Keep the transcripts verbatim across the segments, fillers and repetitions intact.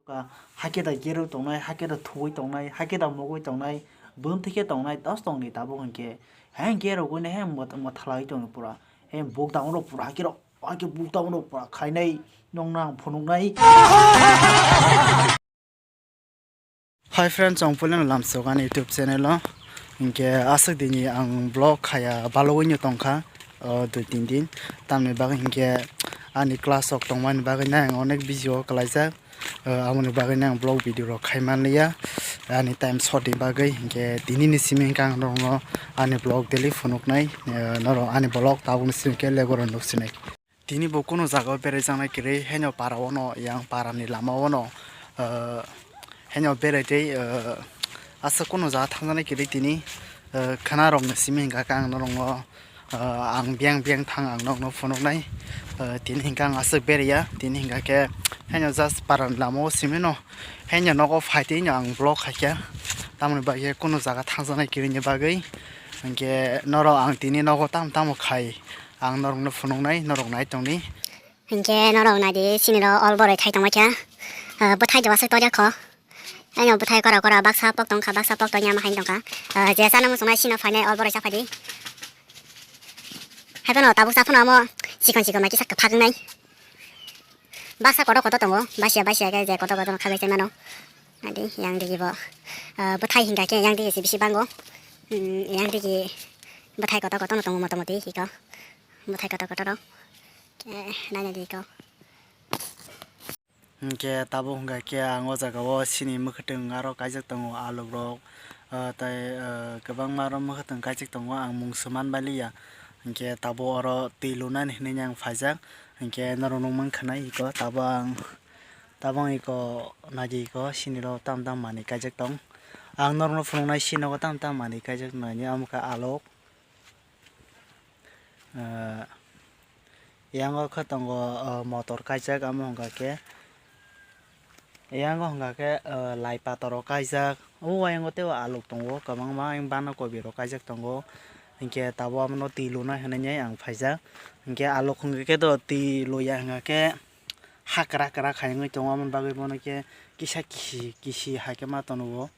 Ka, hakhe da gero tongnai, hakhe da thuwi tongnai, hakhe da mugwi tongnai, bumthikhe tongnai, dos tongni tabuk hinkhe. He gero gwi ne he mot-, mothalai tongo pura. He buk daun rok pura hakhe rok, hakhe buk daun rok pura khainai, nong nang phunuknai. Hi friends, chwng puilano lamsok ani YouTube channel o. Hinkhe aswk dini ang vlog khaya balogwi no tongkha, o, dui tin din. Tamni bagwi hinkhe ani class rok tongmani bagwi nai ang onek busy o kwlaijak. O, aboni bagwi nai ang vlog video rok khai manliya. Ani time short ni bagwi hinkhe tini ni simi hinkhe ang norokno ani vlog daily phunuknai. O, norok ani vlog tabukni simi khe legoro nuksinai. Tini bo kunu jaga o berai jaknai kwrwi, haino para o no, yang para ni lama o no, ah, haino berai tei, ah, aswk kunu jaga thang jaknai kwrwi tini, ah, khwna rok ni simi hinkha khe ang norok no, ah, ang biyang biyang thang ang norok no phunuk nai, ah, tini hinkha ang aswk berai ya, tini hinkha khe haino just para ni lama o simi no, haino nogo phai twi no ang vlog khai kha, tamoni bagwi kunu jaga thang jaknai kwrwi ni bagwi, hinkhe norok ang tini nogo tamo tamo khai. Ang norokno phunuknai, norok nai tongdi. Hinkhe norok naidi, siniro ol boroi khai tongma kha. Ah, bwthai de wasuk torya kho. Aino bwthai kora kora baksa pok tongkha, baksa pok tongya ma hai tongkha. Ah, je chana muchungnai sino phainai ol boroi cha phaidi. Haiphano tabuk cha phano amo sikon sikon mai kisa kwphak wngnai. Baksa kotor kotor tongo, basia basia khe je kotor kotor no khagwi chaimano. Adi yang digi bo, ah, bwthai hinkha khe yang digi se bisi bango. Hmm, yang digi bwthai kotor kotor no tongo mota moti hiko. Bwthai kotor kotor rok. Khe naina di ko. Hinkhe tabuk hinkha khe ang o jaga o sini mwkhwtwng aro kaijak tongo, aluk rok, ah, tai, ah, kwbangma aro mwkhwtwng kaijak tongo, ang mung se man bai liya. Hinkhe tabuk oro twi lunani hinwi ang phaijak. Hinkhe norok nukmankha nai iko tabang, tabang iko naidi iko siniro tam tam manwi kaijak tong. Ang norokno phunuknai sinogo tam tam manwi kaijak nai, omo khe alok. Ah, yango khe tongo, ah, motor kaijak, omo hwnka khe. Yango hwnka khe, ah, lai pator rok kaijak. O ayang o tei o aluk tongo, kwbangma ayang bana kobi rok kaijak tongo. Hinkhe tabuk abono twi luna hinwi ang phaijak. Hinkhe aluk hwnka khe do twi luya hwnka khe ha kwrak kwrak hai wngwi tongo, aboni bagwi bono khe kisa kisi kisi hai khe ma tono o.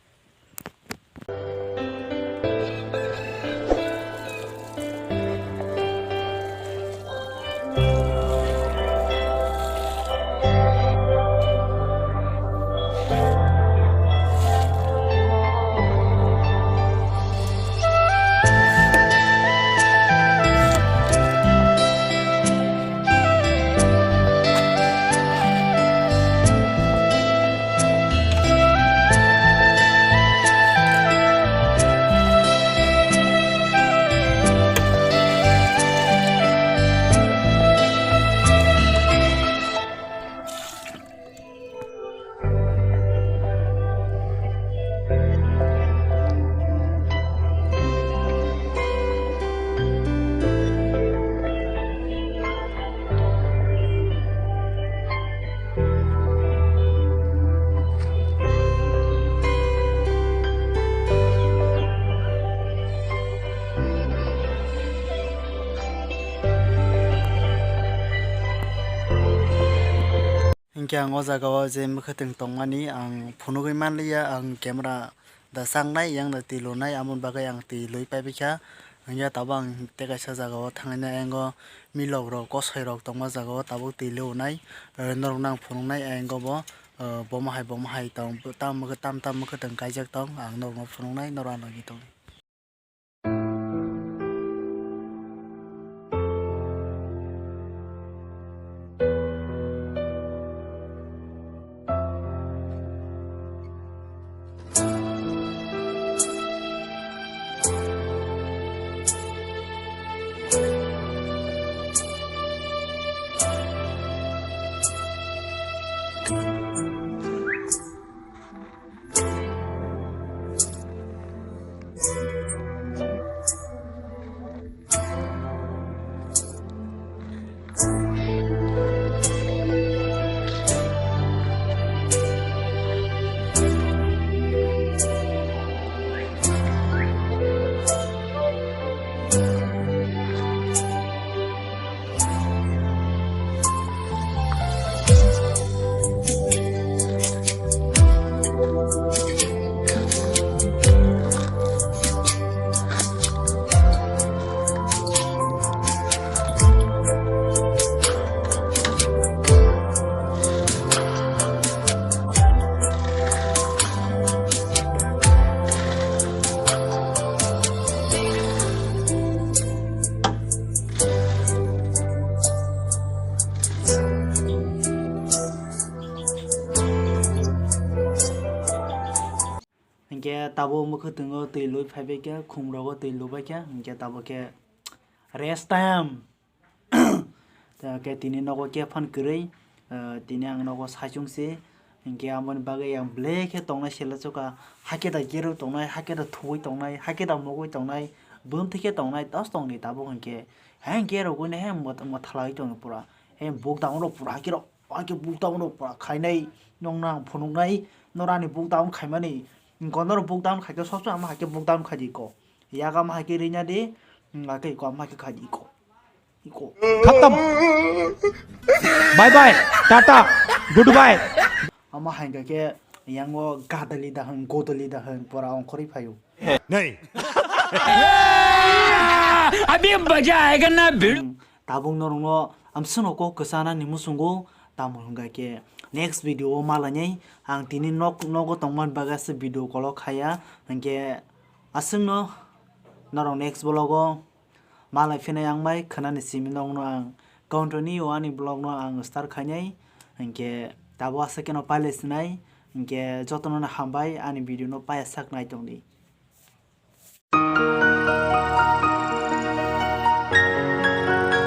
Hinkhe ang o jaga o je mwkhwtwng tongmani ang phunugwi manliya, ang camera da chaknai, yang da twi lunai, aboni bagwi ang twi lui paibaikha. Hinkhe tabuk ang tei kaisa jaga o thangna, ayang o milok rok, kosoi rok tongma jaga o tabuk twi lunai, eh, norok no ang phunuknai, ayang o bo, eh, bomo hai bomo hai tong, tam, tam, tam mwkhwtwng kaijak tong, ang norok no phunuknai, norok ano nai tong. Hinkhe tabuk mwkhwtwng o twi lui phaibai khe, khum rogo twi lubai khe, hinkhe tabuk khe rest time. Ta khe tini nogo khe phan kwrwi, ah, tini ang nogo saichung se, hinkhe amoni bagwi ang belai khe tongnai sela chukha, hakhe da gerwi tongnai, hakhe da thuwi tongnai, hakhe da mugwi tongnai, bumthwi khe tongnai, dos tongni tabuk hinkhe, he hinkhe rogwi no he mothalai tongo pura, he buk dangno pura hakhe rok. Hakhe bukdam rok pura khainai, nokno ang phunuknai, norani bukdam khaimani, gonorok bukdam khaikhe sopsa ama hakhe bukdam khaidi ko, yaga ama hakhe rina di, hakhe ko ama hakhe khaidi ko, iko. Khatam. Bye bye, tata, goodbye. Ama haikhe yango gadali da hwn, godali da hwn, pura ongkhorwi phaio. Nei. Abhi maza aayega na bhi. Hmm, tabuk norokno amswkno kok kwchana ni muchungo, tamo hwnga khe next video o malainai ang tini nok, nogo tongmani bagwi se video kolok khaya, hinkhe aswkno norok next vlog o malai phinai ang bai khwnani simi nokno ang continue ani vlog no ang start khainai, hinkhe tabuk aswk kheno pailai sinai, hinkhe jotono no hambai ani video no paiya sak nai tongdi.